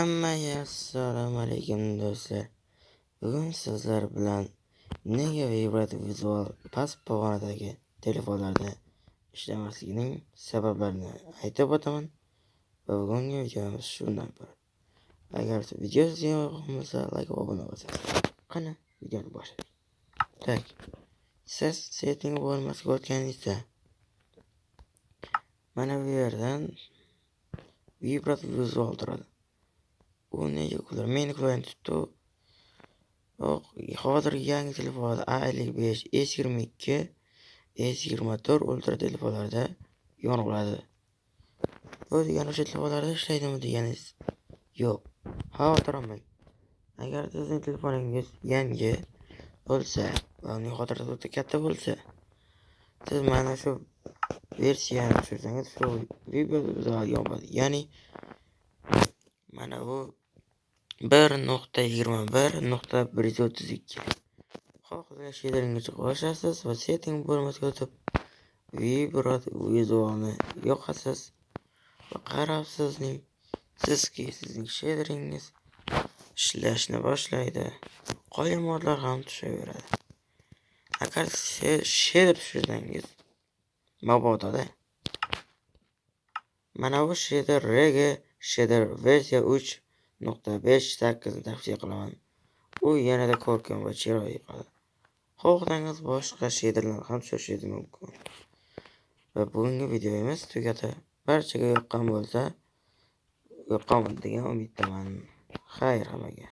Hammaga assalomu alaykum, do'stlar. Bugun sizlar bilan nega Vibrate Visual past pog'onadagi telefonlarda ishlamasligining sabablarini aytib o'taman va bugungi videomiz shundan iborat. Agar video sizga yoqqan bo'lsa, like va obuna bo'lasiz. Qani, videoni boshlaylik. Так, siz setting bo'lmasiga o'tganingizda mana bu yerdan Vibrate Visual turadi. U nega qulay? Meni qulayini tutdi. Yo'q, hozirgi yangi telefonlarda A55, S22, S24 Ultra telefonlarda yonib. Bu degani o'sha telefonlarda ishlaydimi deganingiz yo'q. Xavotir olmang. Agar sizning telefoningiz yangi bo'lsa va uning xotirasi o'ta katta bo'lsa, siz mana shu versiyani tushirsangiz, shu Vibrate yonadi. Ya'ni mana bu 1.21.132. Xohlagan shaderingizni qo'shasiz va setting bo'lmasiga o'tib, Vibrate Visualni yoqasiz va qarabsizning sizki sizning shaderingiz ishlashni boshlaydi. Qolgan modlar ham tushaveradi. Agar shader tushirsangiz, mabododa mana bu shader Rege Shader versiya 3.58 ni tavsiya qilaman. U yanada ko'rkam va chiroyli qiladi. Xohlasangiz, boshqa shaderlar ham tushirishingiz mumkin. Va bugungi videomiz tugadi. Barchaga yoqqan bo'lsa, yoqqan degan umiddaman. Xayr hammaga.